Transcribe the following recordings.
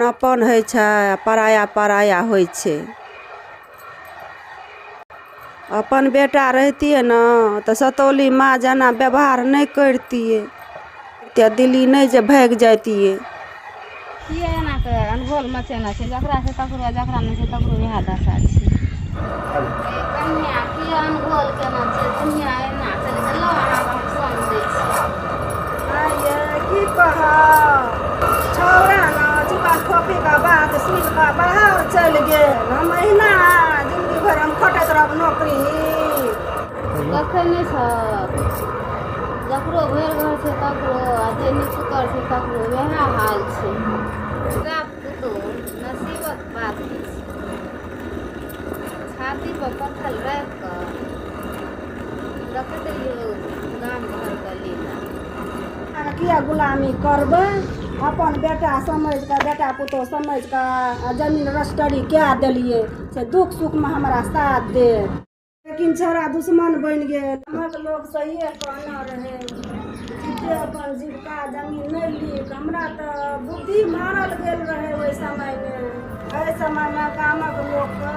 अपन होइ छै आ पराया पराया होइ छै। अपन बेटा रहितियै ने तऽ सतौली माँ जेना व्यवहार नहि करितियै, तऽ दिल्ली नहि जे भागि जैतियै। किए एना कऽ अनघोल मचेने छै? जकरा छै तकरो आ जकरा नहि छै तकरो इएह दशा छै। कन्या किए अनघोल केना छै? दुनिया एना चलै छै। लऽ अहाँके हम संग दै छी। की कहब छौड़ा ने चुपा खोपीके बात सुनि कऽ बाहर चलि गेल। हम अहिना जिन्दगी भरि हम खटैत रहब नौकरी। देखै नहि छहक, जकरो भरि घर छै तकरो आ जे निपुतर छै तकरो वएह हाल छै। बेटा पुतोहु नसीबक बात होइ छै। छातीपर पत्थर राखि कऽ देखैत रहियौ गाम घरके लीला। किया गुलामी करबै? अपन बेटा समझि कऽ, बेटा पुतोहु समझि कऽ आ जमीन रजिस्ट्री कए देलियै से दुःख सुखमे हमरा साथ देत, लेकिन छौड़ा दुश्मन बनि गेल। गामक लोक सहिए कहने रहै जीते अपन जीविका, जमीन नहि लिख। हमरा तऽ बुद्धि मारल गेल रहै ओहि समयमे। एहि समयमे गामक लोकके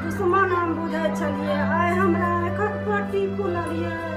दुश्मन हम बुझै छलियै, आइ हमरा आँखिक पट्टी खुलल यऽ।